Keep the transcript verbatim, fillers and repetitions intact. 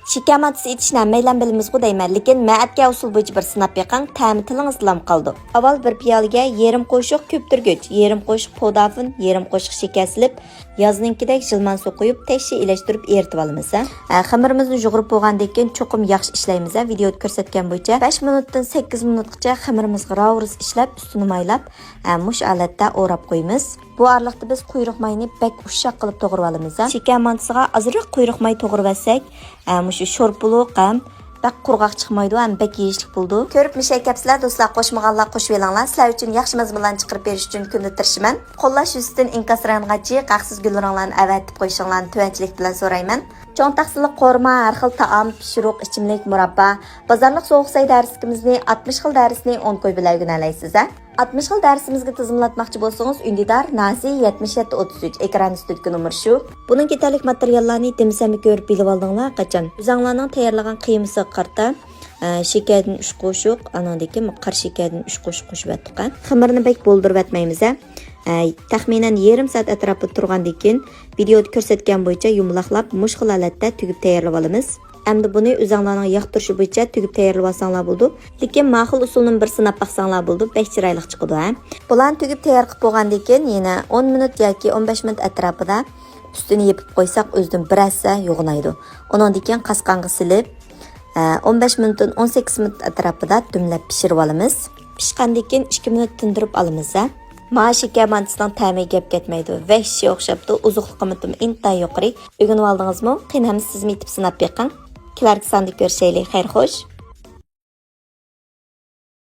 شېكەر مانتىسى ئېتىشنى ھەممەيلەن بىلىمىزغۇ دەيمەن، لېكىن مەن ئەتكەن ئۇسۇل بويىچە بىر سىناپ بېقىڭ، تەمى تىلىڭىزدىلا قالىدۇ. ئاۋۋال بىر پىيالىگە يېرىم قوشۇق كۆپتۈرگۈچ، يېرىم قوشۇق پودافىن، يېرىم قوشۇق شېكەر سېلىپ، يازنىڭكىدەك يىلمان سۇ قۇيۇپ، تەكشى ئىلەشتۈرۈپ ئېرىتىۋالىمىز. ھە، خېمىرىمىزنى يۇغۇرۇپ بولغاندىن كېيىن چوقۇم ياخشى ئىشلەيمىز. ھە، ۋىدىيودا كۆرسەتكەن بويىچە بەش مىنۇتتىن سەككىز مىنۇتقىچە خېمىرىمىزغا راۋۇرۇس ئىشلەپ، ئۈستىنى مايلاپ، ھە، مۇشۇ ھالەتتە ئوراپ قويىمىز. بۇ ئارىلىقتا بىز قۇيرۇق ماينى بەك ئۇششاق قىلىپ توغرىۋالىمىز. شېكەر مانتىسىغا ئازراق قۇيرۇق ماي توغرىۋەتسەك، ھە، مۇشۇ شورپىلىق ھەم بەك قۇرغاق چىقمايدۇ ھەم بەك يېيىشلىك بولىدۇ. كۆرۈپ مۇشۇ كەپسىلەر دوستلار، قوشمىغانلار قوشۇۋېلىڭلار. سىلەر ئۈچۈن ياخشى مەزمۇنلارنى چىقىرىپ بېرىش ئۈچۈن كۈندە تىرىشىمەن. قوللاش يۈزىسىدىن ئىنكاس رايونىغا جىق ھەقسىز گۈللىرىڭلارنى ئەۋەتىپ قويۇشۇڭلارنى تۆۋەنچىلىك بىلەن سورايمەن. چوڭ تاقسىلىق قورۇما، ھەر خىل تائام، پىشۇرۇق، ئىچىملىك، مۇراببا، بازارلىق سوغۇق سەي دەرسلىكىمىزنى، ئاتمىش خىل دەرسنى ئون كوي بىلەن ئۆگىنەلەيسىز ھە. ئاتمىش خىل دەرسىمىزگە تىزىملاتماقچى بولسىڭىز، ئۈندىدار نازى يەتمىش يەتتە ئوتتۇز ئۈچ، ئېكران ئۈستىدىكى نومۇر شۇ. بۇنىڭغا يېتەرلىك ماتېرىياللارنى دېمىسەممۇ كۆرۈپ بىلىۋالدىڭلار قاچان. ئۆزۈڭلارنىڭ تەييارلىغان قىيمىسىغا قارىتا، ئە، شېكەردىن ئۈچ قوشۇق، ئانىڭدىن كېيىن قارا شېكەردىن ئۈچ قوشۇق قوشۇۋەتتۇق ھە. خېمىرنى بەك بولدۇرۇۋەتمەيمىز ھە. ئە، تەخمىنەن يېرىم سائەت ئەتراپىدا تۇرغاندىن كېيىن، ۋىدىيودا كۆرسەتكەن بويىچە يۇمىلاقلاپ، مۇشۇ خىل ھالەتتە تۈگۈپ تەييارلىۋالىمىز. ئەمدى بۇنى ئۆزۈڭلارنىڭ ياقتۇرۇشى بويىچە تۈگۈپ تەييارلىۋالساڭلار بولىدۇ. لېكىن ماقۇل ئۇسۇلنىمۇ بىر سىناپ باقساڭلار بولىدۇ، بەك چىرايلىق چىقىدۇ ھە. بۇلارنى تۈگۈپ تەييار قىلىپ بولغاندىن كېيىن يەنە ئون مىنۇت ياكى ئون بەش مىنۇت ئەتراپىدا ئۈستىنى يېپىپ قويساق ئۆزىدىن بىر ھەسسە يوغىنايدۇ. ئۇنىڭدىن كېيىن قاسقانغا سېلىپ، ئە، ئون بەش مىنۇتتىن ئون سەككىز مىنۇت ئەتراپىدا دۈملەپ پىشۇرۇۋالىمىز. پىشقاندىن كېيىن ئىككى مىنۇت تىندۇرۇپ ئالىمىز ھە. مانا شېكەر مانتىسىنىڭ تەمىگە گەپ كەتمەيدۇ. ۋەھشىي ئوخشاپتۇ، ئوزۇقلۇق قىممىتىمۇ ئىنتايىن يۇقىرى. ئۆگىنىۋالدىڭىزمۇ؟ قېنى ھەممە سىزمۇ يېتىپ سىناپ بېقىڭ. كېلەركى ساندا كۆرۈشەيلى، خەير خوش.